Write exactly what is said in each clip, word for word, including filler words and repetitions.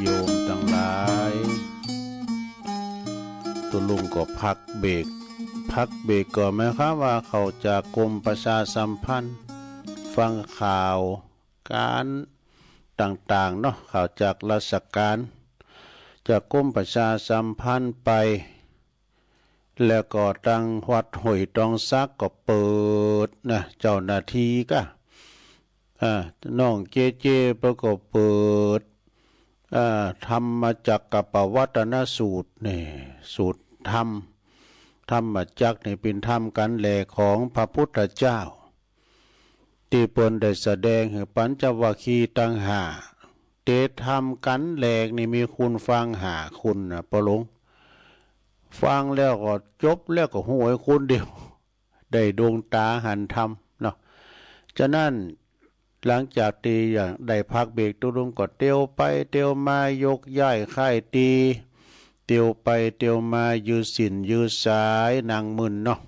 โยมตังหลาย ตุ๊ลุงก็พักเบรก พักเบรกก็หมายความว่าเขาจะกรมประชาสัมพันธ์ ฟังข่าวการต่างๆ เนาะ ข่าวจากราชการ จากกรมประชาสัมพันธ์ไป แล้วก็ตังวัดห้วยตองสักก็เปิดนะ เจ้าหน้าตี้ก้า อ่า น้องเจเจเปิ้นก็เปิด อ่า ธรรมจักรกัปปวัตตนสูตรนี่ สูตรธรรม ธรรมจักรนี่เป๋นธรรมกั๋นแหล่ของพระพุทธเจ้า ตี้เปิ้นได้แสดงหื้อปัญจวัคคีย์ตังห้า เต๋ธรรมกั๋นแหล่นี่มีคุณฟังห้าคุณนะ ป้อหลวง ฟังแล้วก็จบแล้วก็ฮู้ไอ้คุณเดียว ได้ดวงต๋าหันธรรมเนาะ ฉะนั้น หลังจากตี้อย่างได้พักเบรก ตุ๊ลุงก็เตียวไปเตียวมา ยกย้ายค่ายตี้ เตียวไปเตียวมา ยื้อสิ้นยื้อสาย นั่งมึนเนาะ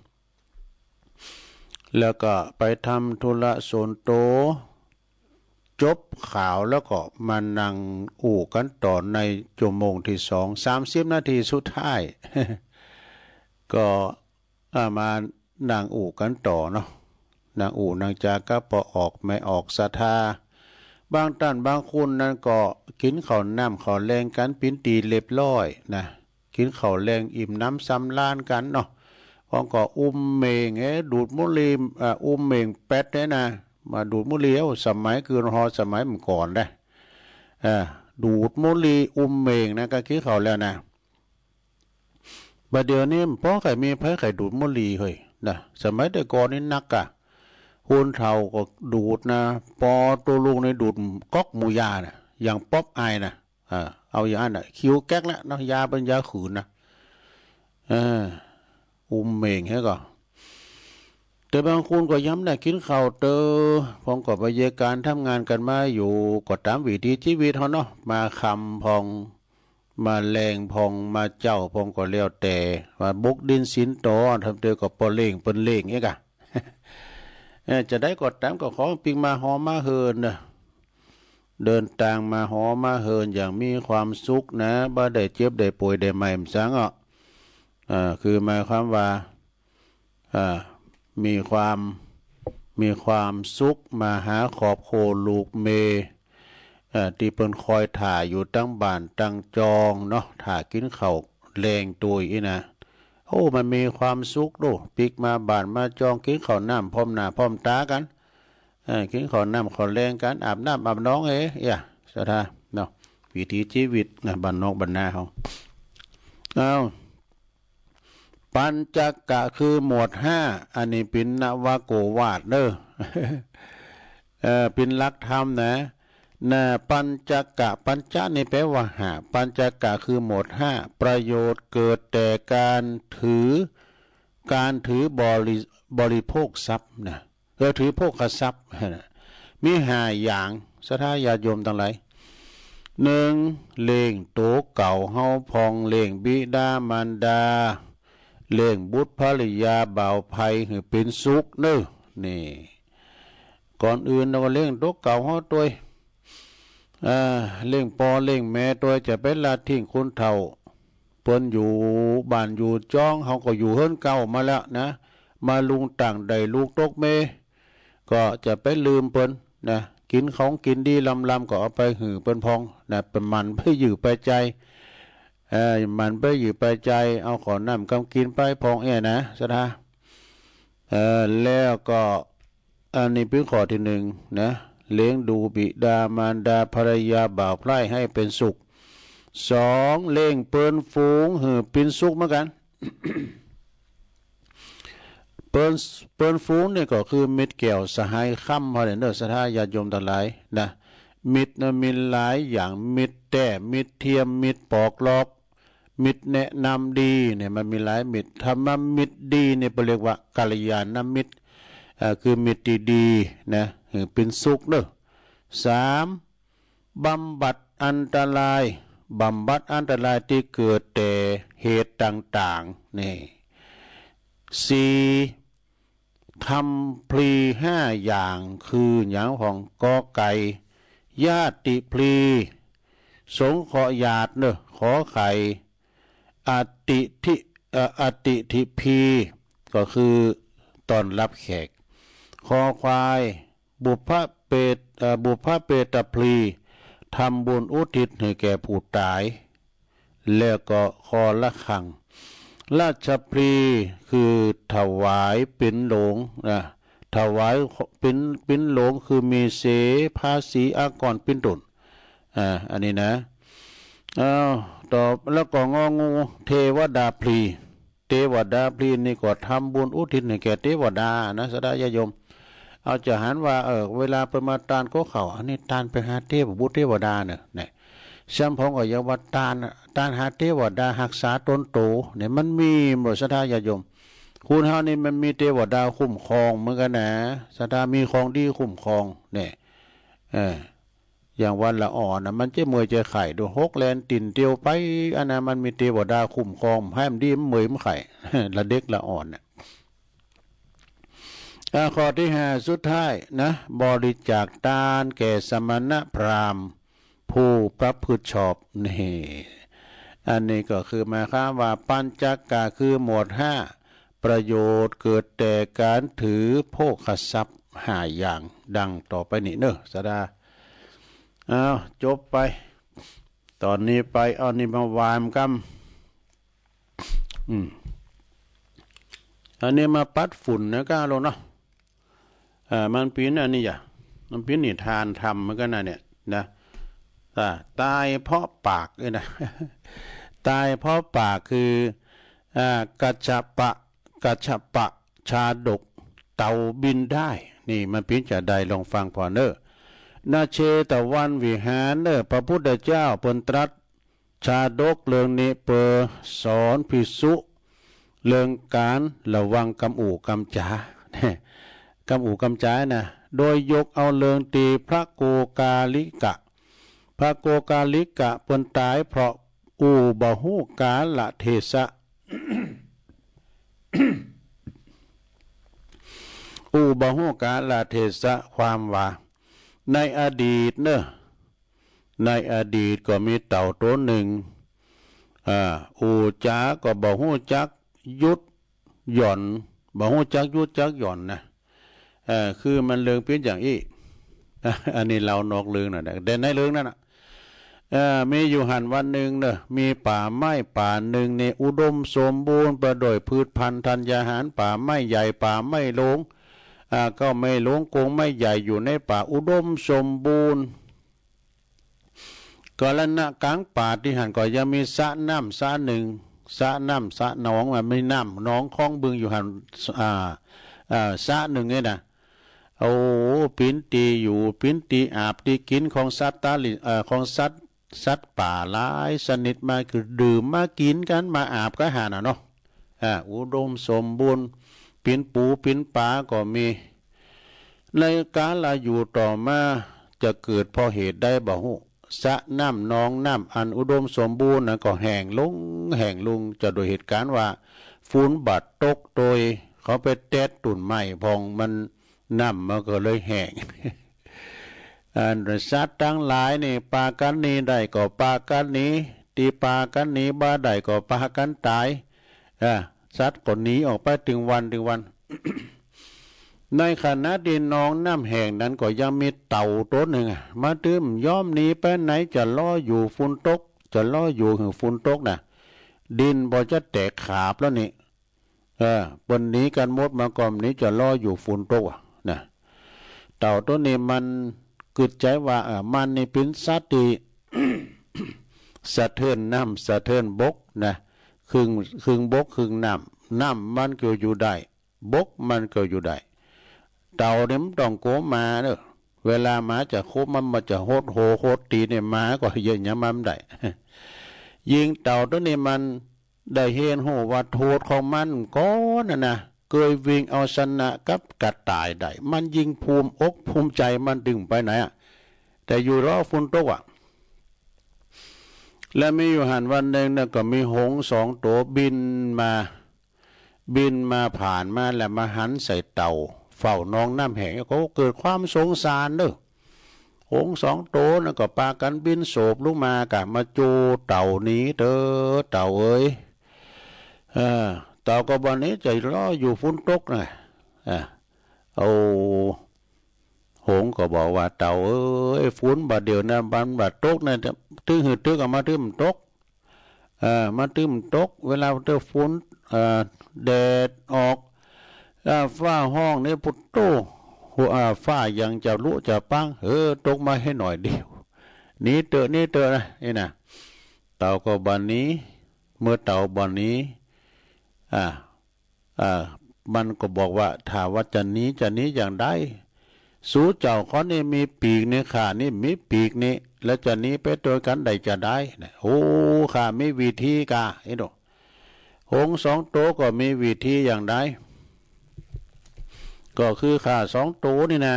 แล้วก็ไปทำธุระส่วนตั๋ว จบข่าวแล้วก็มานั่งอู้กั๋นต่อในชั่วโมงตี้สอง สามสิบนาทีสุดท้าย ก็ อ่า มานั่งอู้กั๋นต่อเนาะ นั่งอู้นั่งจ๋ากับป้อออกแม่ออกศรัทธา บางต้านบางคนนั้นก็กิ๋นข้าวน้ำข้าวแลงกั๋นเป๋นตี้เรียบร้อยนะ กิ๋นข้าวแลงอิ่มหนำสำราญกั๋นเนาะ พ่องก็อุ่มเหม่ง เอ๊ะ ดูดบุหรี่ อ่า อุ่มเหม่งแป๊ดเนี่ยนะ มาดูดบุหรี่ เอ้า สมัยกึ๊ดฮอดสมัยเมื่อก่อนนะ อ่า ดูดบุหรี่อุ่มเหม่งนะ ก็กิ๋นข้าวแล้วนะ บ่าเดี่ยวนี้มันป้อใค่มีใผใค่ดูดบุหรี่เฮ้ย นะ สมัยแต่ก่อนนี่นักอะ คนเฒ่าก็ดูดนะ ปอตุ๊ลุงนี่ดูดก๊อกหมู่ยานะ อย่างป๊อปอายนะ อ่า เอาอย่างนั้นน่ะ คิวแก๊กละเนาะ ยาเป๋นยาหืนนะ เออ อุ่มเหม่งแฮะก่อ แต่บางคนก็ยังบ่ได้กิ๋นข้าวเต๊อะ พ่องก็ไปเยียะก๋านทำงานกั๋นมาอยู่ ก็ต๋ามวิถีจีวิตเฮาเนาะ มาค่ำพ่อง มาแลงพ่อง มาเจ๊าพ่องก็แล้วแต่ ว่าบกดินสินต่อ ทำเต๊อะก็ป้อเล่งเปิ้นเล่งเอ๊ะกะ เออ จะใดก็ต๋ามก็ขอปิ๊กมาหอมาเฮือนเนาะ เดินตางมาหอมาเฮือนอย่างมีความสุขนะ บ่ได้เจ็บได้ป่วยได้ไม้หยังสังอ้อ เอ่อ คือหมายความว่า อ่า มีความ มีความสุขมาหาครอบครัวลูกเมีย เอ่อ ตี้เปิ้นคอยถ่าอยู่ตังบ้านตังจองเนาะ ถ่ากิ๋นข้าวแลงตวยอี้นะ โอ้ มันมีความสุขโด ปิ๊กมาบ้านมาจอง กิ๋นข้าวน้ำพร้อมหน้าพร้อมต๋ากั๋น เออ กิ๋นข้าวน้ำข้าวแลงกั๋น อาบน้ำอาบนอง เอ๊ะ เอี้ย ศรัทธา เนาะ วิถีจีวิตนะ บ้านนอกบ้านนาเฮา เอ้า ปัญจกะคือหมวดห้า อันนี้เป๋นนวโกวาทเนาะ เอ่อ เป๋นหลักธรรมนะ นะ ปัญจกะ ปัญจะนี่แปลว่าห้า ปัญจกะคือหมวดห้า ประโยชน์เกิดแต่การถือ การถือบริ บริโภคทรัพย์นะ เออ ถือโภคทรัพย์นะ มีห้าอย่าง ศรัทธาญาติโยมตังหลาย นึ่ง เลี้ยงตั๋วเก่าเฮาพ่อง เลี้ยงบิดามารดา เลี้ยงบุตรภริยาบ่าวใพหื้อเป๋นสุขเนาะ นี่ ก่อนอื่นเฮาก็เลี้ยงตั๋วเก่าเฮาตวย อ่า เลี้ยงป้อเลี้ยงแม่ตวย จะไปละทิ้งคนเฒ่า เปิ้นอยู่บ้านอยู่จอง เฮาก็อยู่เฮือนเก่ามาแล้วนะ มาลุงตั้งได้ลูกตกเมีย ก็จะไปลืมเปิ้นนะ กิ๋นของกิ๋นดีล้ำๆ ก็เอาไปหื้อเปิ้นพ่องนะ เปิ้นหมั่นไปหยิ่วไปใจ๋ เอ่อ หมั่นไปหยิ่วไปใจ๋ เอาข้าวน้ำกำกิ๋นไปพ่องเอี้ยนะ ศรัทธา เอ่อ แล้วก็ อันนี้เป๋นข้อตี้นึ่งนะ เลี้ยงดูบิดามารดาภรรยาบ่าวใพร่หื้อเป๋นสุข สอง เลี้ยงเปิ้นฝูงหื้อเป๋นสุขเหมือนกั๋น เปิ้น เปิ้นฝูงนี่ก็คือมิตรแก้วสหายคำเฮาเนี่ยเนาะ ศรัทธาญาติโยมตังหลายนะ มิตรนะมีหลายอย่าง มิตรแต๊ มิตรเทียม มิตรปอกลอก มิตรแนะนำดีเนี่ย มันมีหลายมิตร ถ้าว่ามิตรดีเนี่ยเปิ้นเรียกว่ากัลยาณมิตร เอ่อ คือมิตรตี้ดีนะ หื้อเป๋นสุขเนาะ สาม บำบัดอันตราย บำบัดอันตรายตี้เกิดแต่เหตุต่างๆ นี่ สี่ ทำพลีห้าอย่าง คือหยังพ่อง กอไก่ ญาติพลี สงเคราะห์ญาติเนอะ ขอไข่ อติถิ เอ่อ อติถิภี ก็คือต้อนรับแขก คอควาย บุพเปต เอ่อ บุพเปตพลี ทำบุญอุทิศหื้อแก่ผู้ต๋าย แล้วก็คอระฆัง ราชพลี คือถวายปิณโณนะ ถวายปิณ ปิณโณคือมีเสภาสีอากรปิณฑุน อ่า อันนี้นะ อ้าว ต่อ แล้วก็งองู เทวดาพลี เทวดาพลีนี่ก็ทำบุญอุทิศหื้อแก่เทวดานะ ศรัทธาญาติโยม เอาจะหันว่า เออ เวลาเปิ้นมาตานกั๋วข้าว อันนี้ตานไปหาเทพบุตรเทวดาเนอะ เนี่ย แซมพ่องก็อย่าว่าตาน ตานหาเทวดาฮักษาต๋นโต เนี่ย มันมีบ่ ศรัทธาญาติโยม คนเฮานี่มันมีเทวดาคุ้มครองเหมือนกั๋นนะ ศรัทธา มีของดีคุ้มครอง เนี่ย เออ อย่างวันละอ่อนนะ มันจะเมื่อยจะไข้ดู หกแล่นตี๋นเตียวไป อันนั้นมันมีเทวดาคุ้มครอง หื้อมันดี มันเมื่อยมันไข้ ละเด็กละอ่อนน่ะ อ่า ข้อตี้ห้าสุดท้ายนะ บริจาคตานแก่สมณพราหมณ์ผู้ประพฤติชอบ นี่ อันนี้ก็คือหมายความว่าปัญจกะคือหมวดห้า ประโยชน์เกิดแต่ก๋านถือโภคทรัพย์ห้าอย่าง ดังต่อไปนี้เนอะ ศรัทธา อ้าว จบไป ต๋อนนี้ไป เอานี่มาวางกำ อืม อันนี้มาปัดฝุ่นนะก้าลงเนาะ อ่า มันเป๋นอันนี้อย่า มันเป๋นนิทานธรรมเหมือนกั๋นนะเนี่ย นะ อ่า ตายเพราะปากเนี่ยนะ ตายเพราะปากคือ อ่า กัสสปะ กัสสปะชาดก เต่าบินได้ นี่มันเป๋นจาใด ลองฟังผ่อเน่อ ณ เชตวันวิหารเน่อ พระพุทธเจ้าเปิ้นตรัส ชาดกเรื่องนี้เปื้อสอนภิกษุ เรื่องก๋านระวังกำอู้กำจ๋า กำอู้กำจ๋านะ โดยยกเอาเรื่องตี้พระโกกาลิกะ พระโกกาลิกะเปิ้นต๋ายเพราะอู้บ่ฮู้กาลเทศะ อู้บ่ฮู้กาลเทศะ ความว่า ในอดีตเน่อ ในอดีตก็มีเต่าตั๋วนึ่ง อ่า อู้จ๋าก็บ่ฮู้จักหยุดหย่อน บ่ฮู้จักหยุดจักหย่อนนะ เอ่อ คือมันเรื่องเป๋นอย่างอี้ อันนี้เล่านอกเรื่องหน่อยนะ แต่ในเรื่องนั้นน่ะ เอ่อ มีอยู่หั้นวันนึ่งเน่อ มีป่าไม้ป่านึ่งนี่อุดมสมบูรณ์ ประโดยพืชพันธุ์ธัญญาหาร ป่าไม้ใหญ่ ป่าไม้โลง อ่า ก็ไม้โลงกงไม้ใหญ่อยู่ในป่าอุดมสมบูรณ์ ก็ละณะก๋างป่าตี้หั้นก็ยังมีสระน้ำสระนึ่ง สระน้ำสระหนอง มันมีน้ำหนองคองบึงอยู่หั้น อ่า อ่า สระนึ่งเนี่ยนะ โอ้ เป๋นตี้อยู่ เป๋นตี้อาบตี้กิ๋นของสัตว์ตาลิ เอ่อ ของสัตว์ สัตว์ป่าหลายชนิดมาคือดื่มมากิ๋นกั๋นมาอาบกั๋นหั้นน่ะเนาะ อ่า อุดมสมบูรณ์ เป๋นปูเป๋นป๋าก็มี ในกาลอยู่ต่อมาจะเกิดเพราะเหตุใดบ่ฮู้ สระน้ำหนองน้ำอันอุดมสมบูรณ์นั้นก็แห้งลง แห้งลง จะโดยเหตุก๋ารณ์ว่าฝนบ่ตกโตย เขาไปแตะต้นไม้พ่องมัน น้ำมันก็เลยแห้ง อันสัตว์ตังหลายนี่ปากั๋นหนีได้ก็ปากั๋นหนี ตี้ปากั๋นหนีบ่ได้ก็ปากั๋นต๋าย อ่า สัตว์ก็หนีออกไปตึงวันตึงวัน ในขณะตี้หนองน้ำแห้งนั้นก็ยังมีเต่าตั๋วนึ่งอะ มาตึงบ่ยอมหนีไปไหน จะลออยู่ฝนตก จะลออยู่หื้อฝนตกน่ะ ดินบ่จะแตกขาบแล้วนี่ เออ เปิ้นหนีกั๋นหมด มันก็บ่หนี จะลออยู่ฝนตกอะนะ เต่าตั๋วนี้มันกึ๊ดใจ๋ว่า เออ มันนี่เป๋นสัตว์ตี้ สะเทินน้ำสะเทินบกนะ ครึ่ง ครึ่งบกครึ่งน้ำ น้ำมันก็อยู่ได้ บกมันก็อยู่ได้ เต่าเนี่ยมันต้องกั๋วหมาเน่อ เวลาหมาจะคุบมัน มันจะหดหัวหดตี๋นเนี่ย หมาก็เยียะหยังมันบ่ได้ ยิ่งเต่าตั๋วนี้มันได้เฮียนฮู้ว่าโทษของมันก่อนน่ะนะ เกยวิ่งเอาชนะกับกระต่ายได้ มันยิ่งภูมิอกภูมิใจ๋ มันตึงไปไหนอะ แต่อยู่ลอฝนตกอะ และมีอยู่หั้นวันนึ่งเนี่ยก็มีหงส์สองตั๋วบินมา บินมาผ่านมาแล้วมาหันใส่เต่าเฝ้าหนองน้ำแห้ง ก็เกิดความสงสารเน่อ หงส์สองโตนั้นก็ปากั๋นบินโสบลุงมากะ มาจูเต่าหนีเต๊อะ เต่าเอ๋ย เออ เต่าก็บ่หนี จะรออยู่ฝนตกนะ อ่ะ โอ้ หงส์ก็บอกว่า เต่าเอ๋ย ฝนบ่าเดี่ยวนะ มันบ่าตกนะ ตึงหื้อตึกออกมาตึงมันตก เออ มันตึงมันตก เวลาเจอฝน เออ แดดออก เออ ฟ้าฮ้องนี่ ปุโต หัว เออ ฟ้ายังจะลุจะปัง เออ ตกมาหื้อหน่อยเดียว หนีเต๊อะ หนีเต๊อะนะ นี่นะ เต่าก็บ่หนี เมื่อเต่าบ่หนี อ่า อ่า มันก็บอกว่า ถ้าว่าจะหนี จะหนีอย่างใด สูเจ้าข้อนี้มีปีกนี่ ข้านี่มีปีกนี่ แล้วจะหนีไปตวยกั๋นได้จะใดนะ โอ้ ข้ามีวิธีกา เห็นบ่ หงส์สองโตก็มีวิธีอย่างใด ก็คือข้าสองโตนี่นะ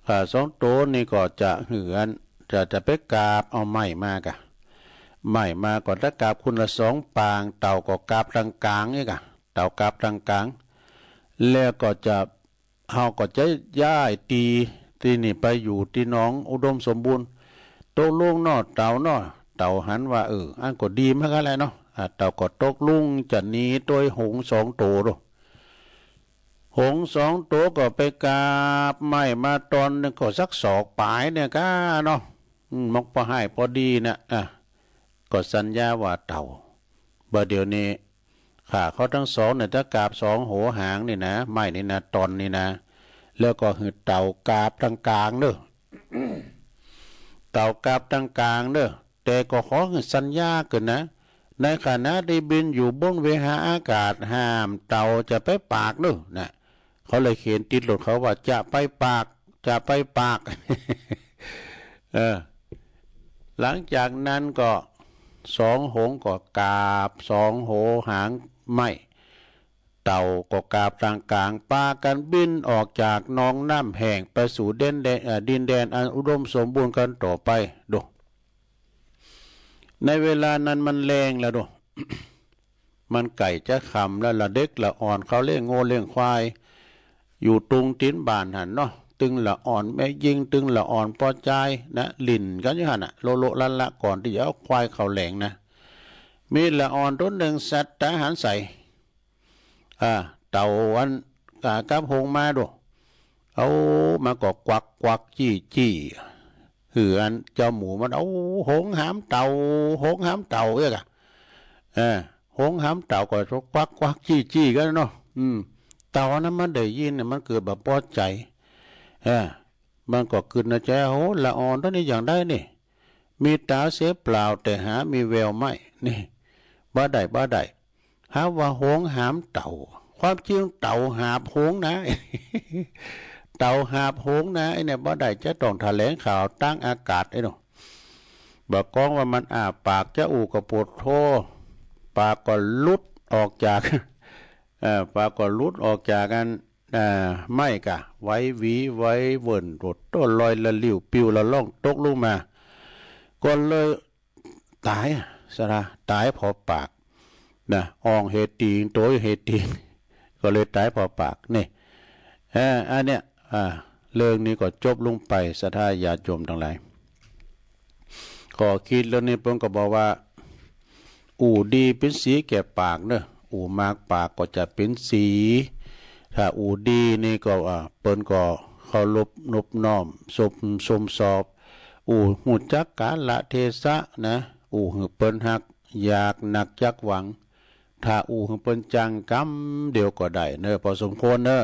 ข้าสองโตนี่ก็จะหื้ออัน จะ จะไปกาบเอาไม้มากะ ไม้มาก็จะกาบคนละสองป๋าง เต่าก็กาบตางก๋างนี่กะ เต่ากาบตางก๋าง แล้วก็จะ เฮาก็จะย้ายตี้ ตี้นี่ไปอยู่ตี้หนองอุดมสมบูรณ์ ตกลงเนาะเต่าเนาะ เต่าหันว่า เออ อันก็ดีเหมือนกั๋นแหละเนาะ อ่า เต่าก็ตกลงจะหนีตวยหงส์สองโตดู หงส์สองโตก็ไปกาบไม้มาตอนหนึ่งก็สักศอกป๋ายเนี่ยก้าเนาะ อืม มันพอได้พอดีนะ อ่ะ ก็สัญญาว่าเต่า บ่าเดี่ยวนี้ ข้าเขาตึงสองเนี่ยจะกาบสองหัวหางนี่นะ ไม้นี่นะ ตอนนี่นะ แล้วก็หื้อเต่ากาบตางก๋างเน่อ เต่ากาบตางก๋างเน่อ แต่ก็ขอหื้อสัญญาก่อนนะ ในขณะตี้บินอยู่บนเวหาอากาศ ห้ามเต่าจะไปปากเน่อ นะ เขาเลยเขียนติดรถเขาว่า จะไปปาก จะไปปาก เออ หลังจากนั้นก็สองหงส์ก็กาบสองหัวหางไม้ เต่าก็กาบตางก๋าง ปากั๋นบินออกจากหนองน้ำแห้งไปสู่แดนแดน เอ่อ ดินแดนอันอุดมสมบูรณ์กั๋นต่อไป ดู ในเวลานั้นมันแลงแล้วดู มันใก้จะค่ำแล้ว ละเด็กละอ่อนเขาเลี้ยงงัวเลี้ยงควาย อยู่ตุงตี๋นบ้านหั้นเนาะ ตึงละอ่อนแม่ญิง ตึงละอ่อนป้อจายนะ หลิ้นกั๋นอยู่หั้นน่ะ โละโละละละ ก่อนตี้จะเอาควายเข้าแหลงนะ มีละอ่อนตั๋วนึ่งสัตย์ตาหาญใส อ่า เต่าอัน อ่า กับหงส์มาดู เอา มันก็กวักกวักจี้จี้ หื้ออันเจ้าหมูมัน เอา หงส์หามเต่า หงส์หามเต่า เอี้ยกะ เออ หงส์หามเต่าก็กวักกวักจี้จี้กั๋นเนาะ อืม เต่านั้นมันได้ยินเนี่ย มันเกิดบ่ปอใจ๋ เออ มันก็กึ๊ดในใจ๋ โห ละอ่อนตั๋วนี้อย่างใดนี่ มีต๋าเสียเปล่า แต่หามีแววไม้ นี่ บ่ได้ บ่ได้ หาว่าหงส์หามเต่า ความจริงเต่าหาบหงส์นะ เต่าหาบหงส์นะ ไอ้เนี่ยบ่ได้ จะต้องแถลงข่าวตางอากาศไอ้หนู บ่ากองว่ามันอ้าปากจะอู้ก็ปวดโธ่ ปากก็หลุดออกจาก เอ่อ ปากก็หลุดออกจากอัน อ่า ไม้กะ ไหวหวีไหวเวิ้น โดดโต้นลอยละลิ้ว ปิ้วละล่องตกลงมา ก็เลยต๋ายอะ สะดา ต๋ายผ่อปากนะ อ่องเหติง โตยเหติง ก็เลยต๋ายผ่อปาก นี่ เอ่อ อันเนี้ย อ่า เรื่องนี้ก็จบลงไป ศรัทธาญาติโยมตังหลาย ข้อคิดเรื่องนี้เปิ้นก็บอกว่า อู้ดีเป๋นสีแก่ปากเน่อ อู้มากปากก็จะเป๋นสี ถ้าอู้ดีนี่ก็ อ่า เปิ้นก็เคารพนบน้อม ชม ชมชอบ อู้ฮู้จักกาละเทศะนะ อู้หื้อเปิ้นฮัก อยากนักจักหวัง ถ้าอู้หื้อเปิ้นจังกำเดียวก็ได้เน่อ พอสมควรเน่อ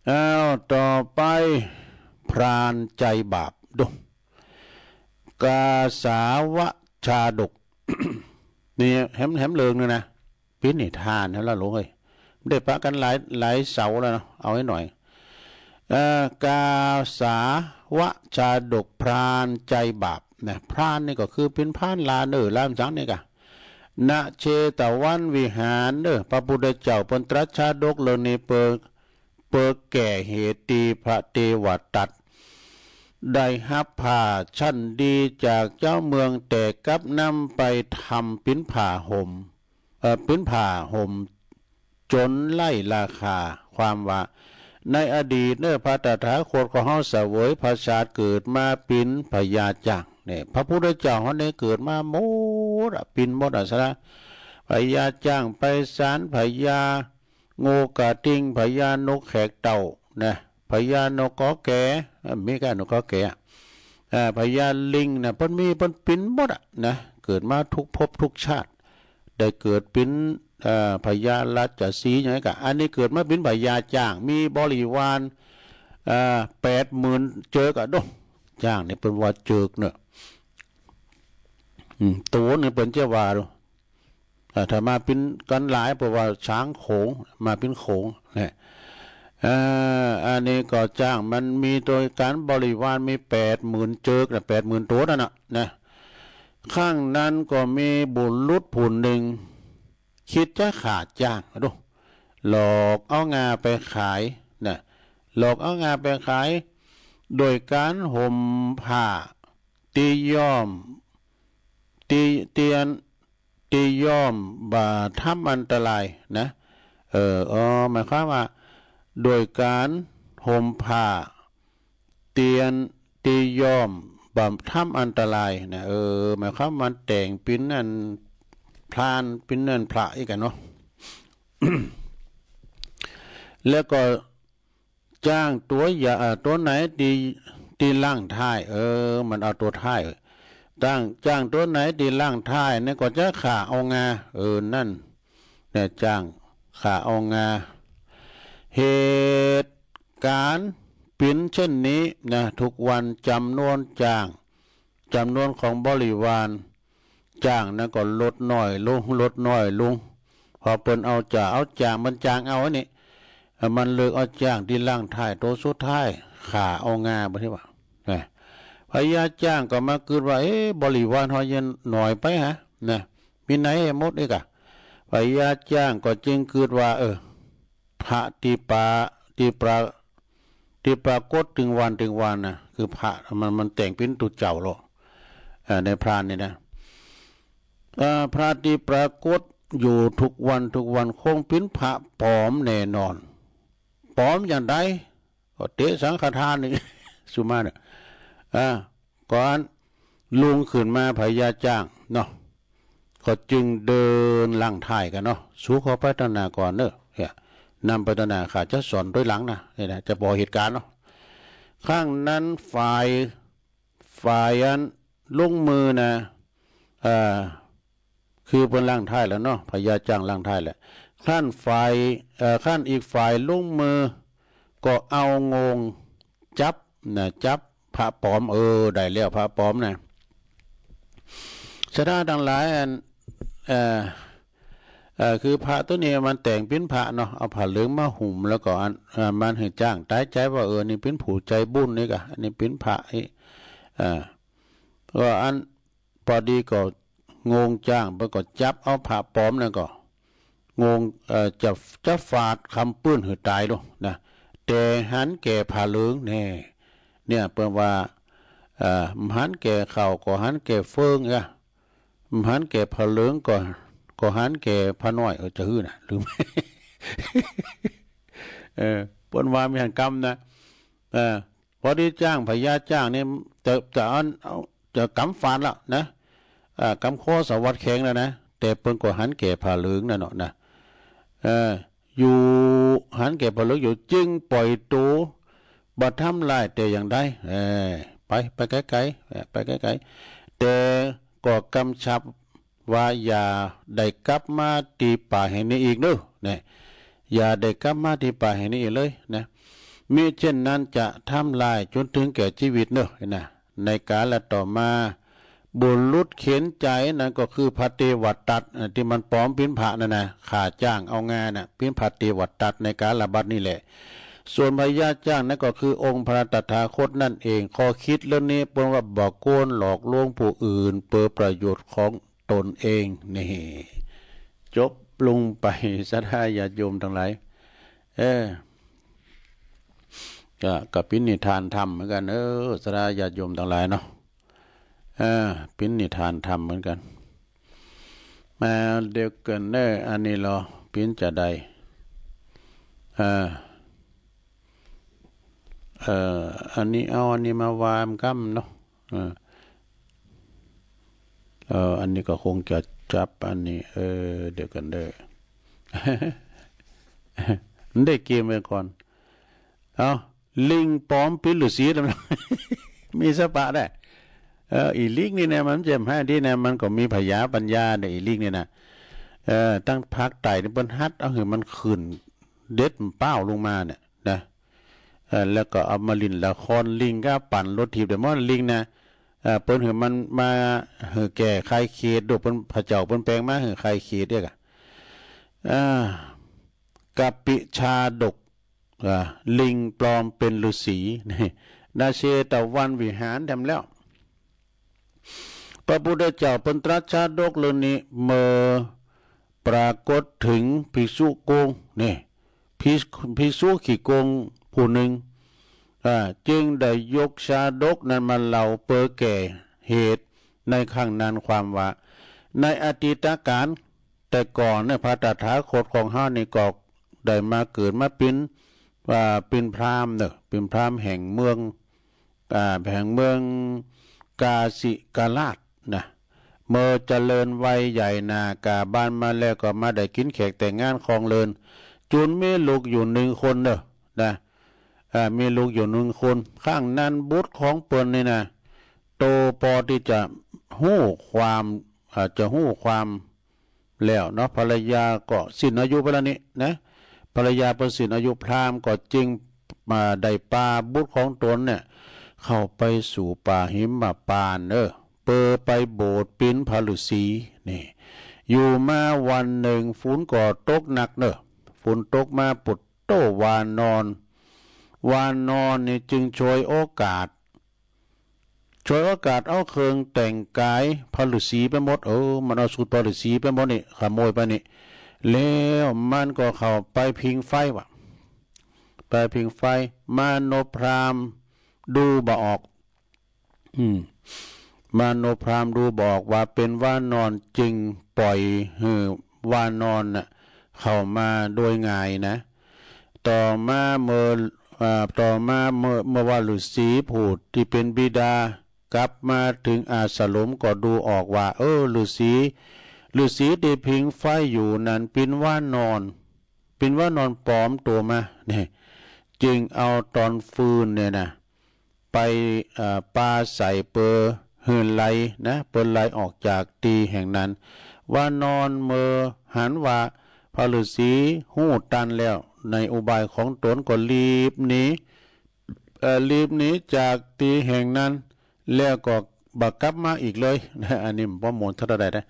อ้าว ต่อไป พรานใจ๋บาป ดู กาสาวะชาดก นี่แหม แหมเรื่องนึงนะ เป๋นนิทานแล้วล่ะลูกเอ้ย ได้ปะกั๋นหลาย หลายเสาแล้วเนาะ เอาไว้หน่อย เอ่อ กาสาวะชาดก พรานใจ๋บาปนะ พรานนี่ก็คือเป๋นพรานลาเน่อ ลาสังนี่กะ ณ เชตวันวิหารเน่อ พระพุทธเจ้าเปิ้นตรัสชาดกเรื่องนี้เปิ้น เปิ้นแก้เหตุตี้พระเตวตัตถ์ได้ฮับผ้าชั้นดีจากเจ้าเมือง แต่กลับนำไปทำเป๋นผ้าห่ม เอ่อ เป๋นผ้าห่มจ๋นไร้ราคา ความว่า ในอดีตเนี่ย พระตถาคตของเฮาเสวยพระชาติเกิดมาเป๋นพญาจ๊าง เนี่ย พระพุทธเจ้าเฮาเนี่ยเกิดมาหมดอะ เป๋นหมดอะ สาร พญาจ๊างไพศาล พญา งูกระทิง พญานกแขกเต้า นะ พญานกกอแก เอ่อ มีก้านกกอแกอะ เอ่อ พญาลิงนะ เปิ้นมี เปิ้นเป๋นหมดอะนะ เกิดมาทุกภพทุกชาติ ได้เกิดเป๋น เอ่อ พญาราชสีห์หยังกะ อันนี้เกิดมาเป๋นพญาจ๊าง มีบริวาร เอ่อ แปดหมื่นเจิกอะ โด้ จ๊างนี่เปิ้นว่าเจิกเนาะ อืม โตนี่เปิ้นจะว่าโด้ อ่า ถ้ามาเป๋นกั๋นหลาย เปิ้นว่าจ๊างโขง มาเป๋นโขง เนี่ย เอ่อ อันนี้ก็จ๊างมันมีโดยก๋านบริวารมีแปดหมื่นเจิกนะ แปดหมื่นโตนั่นน่ะ นะ ครั้งนั้นก็มีบุรุษผู้นึ่ง กึ๊ดจะฆ่าจ๊าง โด้ หลอกเอางาไปขาย นะ หลอกเอางาไปขาย โดยก๋านห่มผ้า ตี้ย่อม ตี้ ตี้อัน ตี้ย่อมบ่ทำอันตรายนะ เออ อ๋อ หมายความว่า โดยก๋านห่มผ้า ตี้อัน ตี้ย่อมบ่ทำอันตรายนะ เออ หมายความมันแต่งเป๋นอันพราน เป๋นอันพระอี้กั๋นเนาะ แล้วก็ จ๊างตั๋วใหญ่ เอ่อ ตั๋วไหนตี้ ตี้หลังท้าย เออ มันเอาตั๋วท้าย จ๊าง จ๊างตั๋วไหนตี้หลังท้ายเนี่ยก็จะฆ่าเอางา เออ นั่น เนี่ย จ๊างฆ่าเอางา เหตุก๋ารณ์เป๋นเช่นนี้นะ ทุกวันจ๋ำนวนจ๊าง จ๋ำนวนของบริวาร จ๊างนั้นก็ลดน้อยลง ลดน้อยลง พอเปิ้นเอาจ๋า เอาจ๊าง มันจ๊างเอาอันนี้ เอ่อ มันเลิกเอาจ๊างตี้หลังท้าย ตั๋วสุดท้าย ฆ่าเอางา บ่าตี้ว่า นะ พญาจ๊างก็มากึ๊ดว่า เอ๊ะ บริวารเฮายังน้อยไปหา นะ มีไหนให้หมดอี้กะ พญาจ๊างก็จึงกึ๊ดว่า เออ พระตี้ปรา ตี้ปรา ตี้ปรากฏตึงวรรณตึงวรรณนะ คือพระมัน มันแต่งเป๋นตุ๊เจ้าลอ เอ่อ ในพรานนี่นะ เอ่อ พระตี้ปรากฏอยู่ทุกวันทุกวันคงเป๋นพระป๋อมแน่นอน ป๋อมอย่างใด ก็เตะสังฆทานนี่ สุมาเนี่ย อ่า ก่อนลุงขึ้นมาพญาจ๊างเนาะ ก็จึงเดินหลังท้ายกั๋นเนาะ สูขอไปตางหน้าก่อนเนาะ เนี่ย นำไปตางหน้า ข้าจะสอนตวยหลังนะ เนี่ยนะ จะบอกเหตุก๋ารณ์เนาะ ครั้งนั้นฝ่าย ฝ่ายอันลงมือนะ เอ่อ คือเปิ้นหลังท้ายแล้วเนาะ พญาจ๊างหลังท้ายแล้ว ครั้นฝ่าย เอ่อ ครั้นอีกฝ่ายลงมือ ก็เอางวงจับนะ จับพระป๋อม เออ ได้แล้วพระป๋อมนะ ศรัทธาตังหลาย อัน เอ่อ เอ่อ คือพระตั๋วนี้มันแต่งเป๋นพระเนาะ เอาผ้าเหลืองมาหุ้ม แล้วก็อัน เอ่อ มันหื้อจ๊างต๋ายใจ๋ว่า เออ นี่เป๋นผู้ใจ๋บุญนี่กะ อันนี้เป๋นพระ เอ่อ ก็อัน ปอดีก็งวงจ๊าง เปิ้นก็จับเอาพระป๋อมนั่นก็ งวง เอ่อ จะ จะฝาดคำปื้นหื้อต๋ายลงนะ แต่หันแก่ผ้าเหลืองแน่ เนี่ย เปิ้นว่า เอ่อ บ่หันแก่ข้าวก็หันแก่เฟืองอะ บ่หันแก่ผ้าเหลืองก็ ก็หันแก่ผ้าน้อย เออ จะหื้อน่ะ ลืม เออ เปิ้นว่ามีหันกำนะ เออ ปอดีจ๊าง พญาจ๊างนี่จะ จะอัน เอา จะกำฝาดแล้วนะ อ่า กำคอสะหวัดแข้งแล้วนะ แต่เปิ้นก็หันแก่ผ้าเหลืองนั่นเนาะนะ เออ อยู่ หันแก่ผ้าเหลืองอยู่ จึงปล่อยตั๋ว บ่ทำร้ายแต่อย่างใด เออ ไป ไปไก๋ๆ เออ ไปไก๋ๆ แต่ก็กำชับ ว่าอย่าได้กลับมาตี้ป่าแห่งนี้อีกเนาะ นะ อย่าได้กลับมาตี้ป่าแห่งนี้อีกเลยนะ มิเช่นนั้นจะทำร้ายจ๋นเถิงแก่จีวิตเนาะ นะ ในกาลต่อมา บุรุษเข็ญใจ๋นั้นก็คือพระเตวทัต เอ่อ ตี้มันป๋อมเป๋นพระนั่นนะ ฆ่าจ๊างเอางาน่ะ เป๋นพระเตวทัตในกาลบัดนี้แหละ ส่วนพญาจ๊างนั้นก็คือองค์พระตถาคตนั่นเอง ข้อคิดเรื่องนี้เปิ้นว่าบ่ควรหลอกลวงผู้อื่นเปื้อประโยชน์ของ ตนเอง นี่ จบลงไป ศรัทธาญาติโยมตังหลาย เออ ก็ ก็เป๋นนิทานธรรมเหมือนกั๋น เออ ศรัทธาญาติโยมตังหลายเนาะ เออ เป๋นนิทานธรรมเหมือนกั๋น มาเดียวกั๋นเนาะ อันนี้ลอ เป๋นจาใด เออ เอ่อ อันนี้เอาอันนี้มาวางก้ำเนาะ เออ เอ่อ อันนี้ก็คงจะจับอันนี้ เออ เดี๋ยวก่อนเด้อ มันได้เกมไว้ก่อน เอา ลิงปลอมเป๋นฤๅษี มีสปะได้ เออ อีลิงนี่นะ มันเจ็บหายดีนะ มันก็มีผญาปัญญาเนี่ย อีลิงนี่นะ เออ ตังภาคใต้นี่เปิ้นฮัดเอาหื้อมันขึ้น เด็ดมันเป้าลงมาเนี่ยนะ เออ แล้วก็เอามาเล่นละครลิงก็ปั่นรถถีบได้หมดลิงนะ เออ เปิ้นหื้อมันมาหื้อแก่ไขเขต โดยเปิ้น พระเจ้าเปิ้นแปลงมาหื้อไขเขตเนี่ยกะ อ่า กัปปิชาดก อ่า ลิงปลอมเป๋นฤๅษี นี่ ณ เชตวันวิหารแถมแล้ว พระพุทธเจ้าเปิ้นตรัสชาดกเรื่องนี้ เมื่อปรากฏเถิงภิกษุโกง นี่ ภิกษุ ภิกษุขี้โกงผู้หนึ่ง อ่า จึงได้ยกชาดกนั้นมาเล่าเปื้อแก้เหตุในครั้งนั้น ความว่า ในอดีตกาล แต่ก่อนเนี่ย พระตถาคตของเฮานี่ก็ได้มาเกิดมาเป๋น อ่า เป๋นพราหมณ์เนาะ เป๋นพราหมณ์แห่งเมือง อ่า แห่งเมืองกาสิกราชนะ เมื่อเจริญวัยใหญ่หน้ากาบานมาแล้วก็มาได้กิ๋นแขกแต่งงานครองเรือน จุนมีลูกอยู่หนึ่งคนเนาะ นะ อ่า มีลูกอยู่หนึ่งคน ครั้งนั้นบุตรของเปิ้นนี่นะ โตปอตี้จะฮู้ความ อ่า จะฮู้ความ แล้วเนาะ ภรรยาก็สิ้นอายุไปแล้วนี่นะ ภรรยาเปิ้นสิ้นอายุ พราหมณ์ก็จึงมาได้ปาบุตรของตนเนี่ย เข้าไปสู่ป่าหิมพานต์ เออ เปื้อไปบวชเป๋นพระฤๅษี นี่ อยู่มาวันหนึ่งฝนก็ตกหนักเนาะ ฝนตกมา ปุดโต้ วานอน วานอนนี่จึงฉวยโอกาส ฉวยโอกาสเอาเครื่องแต่งกายพระฤๅษีไปหมด เออ มันเอาสูตรพระฤๅษีไปหมดนี่ ขโมยไปนี่ แล้วมันก็เข้าไปผิงไฟว่ะ ไปผิงไฟ มโนพราหมณ์ดูบ่ออก อืม มโนพราหมณ์ดูบ่ออกว่าเป๋นวานอน จึงปล่อยหื้อวานอนน่ะ เข้ามาโดยง่ายนะ ต่อมาเมื่อ อ่า ต่อมาเมื่อ เมื่อว่าฤๅษีผู้ตี้เป๋นบิดากลับมาเถิงอาสรมก็ดูออกว่า เออ ฤๅษี ฤๅษีตี้ผิงไฟอยู่นั้นเป๋นวานอน เป๋นวานอนปลอมตั๋วมา นี่ จึงเอาตอนฟืนเนี่ยนะ ไป เอ่อ ปาใส่เปื้อหื้อไหลนะ เปื้อไหลออกจากตี้แห่งนั้น วานอนเมื่อหันว่าพระฤๅษีฮู้ตันแล้วในอุบายของตนก็รีบหนี เอ่อ รีบหนีจากตี้แห่งนั้น แล้วก็บ่กลับมาอีกเลยนะ อันนี้บ่ม่วนเต้าใดนะ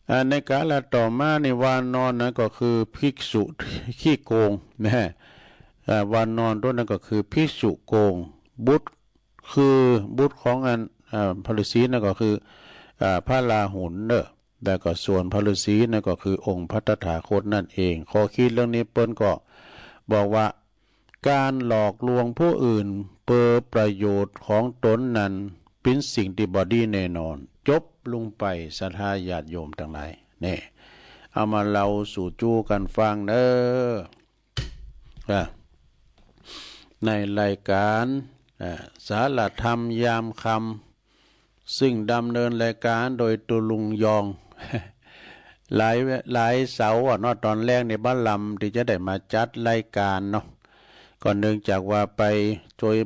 อ่า ในกาลต่อมานี่วานอนนั้นก็คือภิกษุขี้โกงนะ อ่า วานอนตั๋วนั้นก็คือภิกษุโกง บุตร คือบุตรของอัน อ่า พระฤๅษีนั่นก็คือ อ่า พระราหุลเนาะ แล้วก็ส่วนพระฤๅษีนั่นก็คือองค์พระตถาคตนั่นเอง ข้อคิดเรื่องนี้เปิ้นก็บอกว่า ก๋านหลอกลวงผู้อื่นเปื้อประโยชน์ของตนนั้นเป๋นสิ่งตี้บ่ดีแน่นอน จบลงไป ศรัทธาญาติโยมตังหลาย นี่ เอามาเล่าสู่จู้กั๋นฟังเนาะ อ่ะ ในรายก๋าน อ่ะ สารธรรมยามค่ำ ซึ่งดำเนินรายก๋านโดยตุ๊ลุงยอง หลาย หลายเสาร์อะเนาะ ตอนแรกนี่บ่ลำตี้จะได้มาจัดรายก๋านเนาะ ก็เนื่องจากว่าไปจ้วย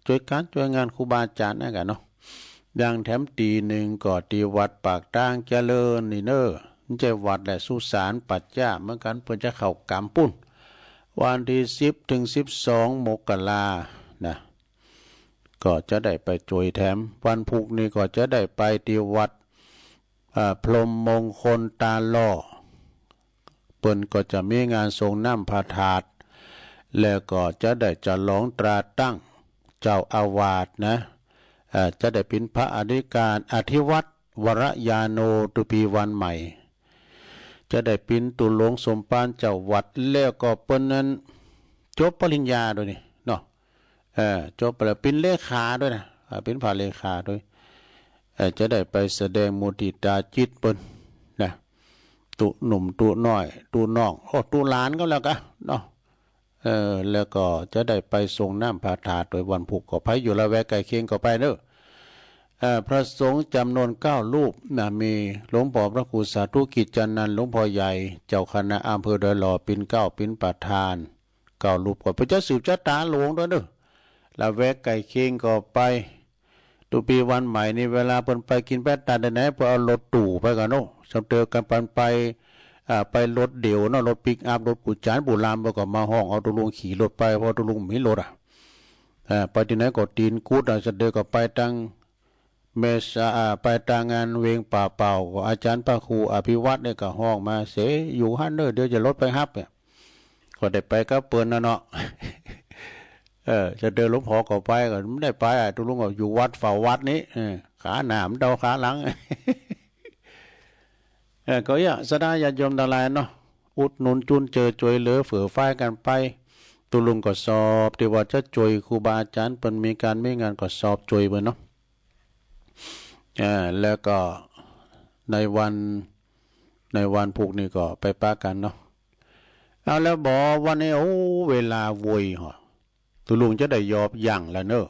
จ้วยก๋านจ้วยงานครูบาอาจ๋ารย์นั่นกะเนาะ อย่างแถมตี้นึ่งก็ตี้วัดปากตางเจริญนี่เนาะ บ่ใจ้วัดแหละ สุสานป่าจ๊าเหมือนกั๋น เปิ้นจะเข้ากรรมปุ้น วันตี้สิบเถิงสิบสองมกรานะ ก็จะได้ไปจ้วยแถม วันพูกนี่ก็จะได้ไปตี้วัด อ่า พรหมมงคลตาหล่อ เปิ้นก็จะมีงานสรงน้ำพระธาตุ แล้วก็จะได้ฉลองตราตั้งเจ้าอาวาสนะ อ่า จะได้เป๋นพระอธิการ อธิวัตรวรญาโณ ตุ๊ปี๋วันใหม่ จะได้เป๋นตุ๊หลวงสมภารเจ้าวัด แล้วก็เปิ้นนั้นจบปริญญาตวยนี่เนาะ เออ จบไปแล้วเป๋นเลขาตวยนะ อ่า เป๋นพระเลขาตวย เออ จะได้ไปแสดงมุทิตาจิตเปิ้นนะ ตุ๊หนุ่มตุ๊น้อย ตุ๊น้อง โอ้ ตุ๊หลานก็แล้วกั๋นเนาะ เออ แล้วก็จะได้ไปสรงน้ำพระธาตุโดยวันพูก ก็ใผอยู่ละแวกใก้เคียงก็ไปเน้อ เอ่อ พระสงฆ์จ๋ำนวนเก้ารูปนะ มีหลวงพ่อพระครูสาธุกิจจานันท์ หลวงพ่อใหญ่ เจ้าคณะอำเภอดอยหล่อ เป๋นเกล้าเป๋นประธาน เก้ารูป ก็ไปจะสืบจะต๋าหลวงตวยเน้อ ละแวกใก้เคียงก็ไป ตุ๊ปี๋วันใหม่นี่ เวลาเปิ้นไปกิ๋นแป๊ะตานใดไหน เปิ้นเอารถตู้ไปกั๋นเนาะ สำเตอกั๋นปันไป อ่า ไปรถเดี่ยวเนาะ รถปิกอัพ รถปู๋จ๋านปู๋ลาม เปิ้นก็มาฮ้องเอาตุ๊ลุงขี่รถไป เพราะตุ๊ลุงบ่มีรถอะ อ่า ไปตี้ไหนก็ตี๋นกุดอะ สำเตอก็ไปตาง เมษา อ่า ไปตางงานเวงป่าเป่า ก็อาจ๋ารย์พระครูอภิวัฒน์เนี่ยก็ฮ้องมาเสย อยู่หั้นเน้อ เดี๋ยวจะรถไปฮับเนี่ย ก็ได้ไปกับเปิ้นน่ะเนาะ เออ สำเตอหลวงพ่อก็ไป ก็บ่ได้ไปอะ ตุ๊ลุงก็อยู่วัดเฝ้าวัดนี้ เออ ขาหน้ามันเดาขาหลัง เออ ก็เยียะศรัทธาญาติโยมตังหลายเนาะ อุดหนุนจุนเจือจวยเหลือเฟือฟ้ายกั๋นไป ตุ๊ลุงก็สอบตี้ว่าจะจวยครูบาอาจ๋ารย์ เปิ้นมีก๋านมีงานก็สอบจวยเปิ้นเนาะ อ่า แล้วก็ในวัน ในวันพูกนี่ก็ไปปะกั๋นเนาะ เอาแล้วบ่ วันนี้ โอ้ เวลาโวยเหาะ ตุ๊ลุงจะได้ยอบยั้งแล้วเน้อ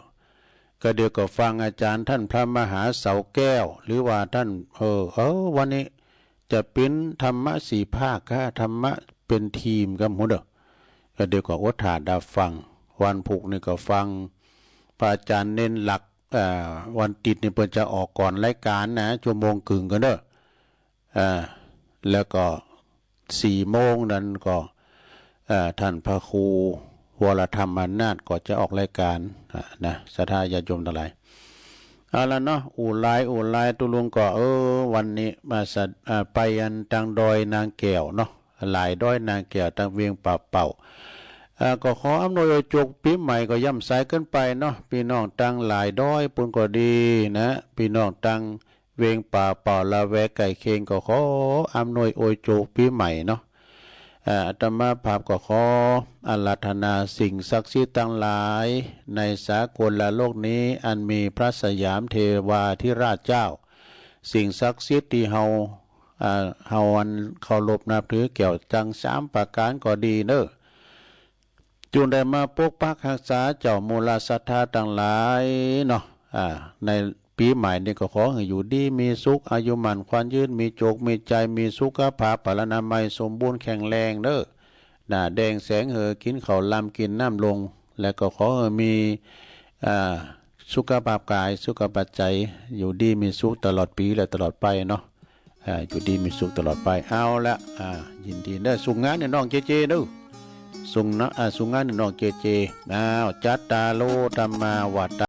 ก็เดี๋ยวก็ฟังอาจ๋ารย์ต้านพระมหาเสาแก้ว หรือว่าต้าน เออ เออ วันนี้จะเป๋นธรรมะสี่ภาค กา ธรรมะเป๋นทีมกั๋นหมดเน้อ ก็เดี๋ยวก็อดถ่าดับฟัง วันพูกนี่ก็ฟังพระอาจ๋ารย์เน้นหลัก อ่า วันติ๊ดนี่เปิ้นจะออกก่อนรายก๋านนะ ชั่วโมงกึ่งกั๋นเน้อ อ่า แล้วก็สี่โมงนั้นก็ อ่า ต้านพระครูวรธรรมอำนาจก็จะออกรายก๋าน อ่า นะ ศรัทธาญาติโยมตังหลาย เอาละเนาะ อู้หลาย อู้หลาย ตุ๊ลุงก็ เออ วันนี้มาสะ อ่า ไปอันตางดอยนางแก้วเนาะ หลายดอยนางแก้ว ตางเวียงป่าเป่า อ่า ก็ขออำนวยอวยโจคปี๋ใหม่ก็ย่ำสายเกินไปเนาะ ปี้น้องตางหลายดอยปู้นก็ดีนะ ปี้น้องตางเวียงป่าเป่าละแวกใก้เคียงก็ขออำนวยอวยโจคปี๋ใหม่เนาะ อ่า อาตมาภาพก็ขออาราธนาสิ่งศักดิ์สิทธิ์ตังหลายในสากลโลกนี้ อันมีพระสยามเทวาธิราชเจ้า สิ่งศักดิ์สิทธิ์ตี้เฮา อ่า เฮาอันเคารพนับถือแก้วจังสามประก๋านก็ดีเน้อ จุ่งได้มาปกปักฮักษาเจ้าหมู่ละศรัทธาตังหลายเนาะ อ่า ในปี๋ใหม่นี่ก็ขอหื้ออยู่ดีมีสุข อายุหมั้นขวัญยืน มีโจคมีใจ๋ มีสุขภาพพลานามัยสมบูรณ์แข็งแรงเน้อ หน้าแดงแสงเหือ กิ๋นข้าวลำกิ๋นน้ำลง และก็ขอหื้อมี อ่า สุขภาพก๋าย สุขภาพใจ๋ อยู่ดีมีสุขตลอดปี๋และตลอดไปเนาะ อ่า อยู่ดีมีสุขตลอดไป เอาละ อ่า ยินดีเน้อ สุงงานเนี่ยน้องเจเจเน้อ สุงนะ อ่า สุงงานเนี่ยน้องเจเจ อ้าว จัตตาโร ธัมมา วัฑฒะ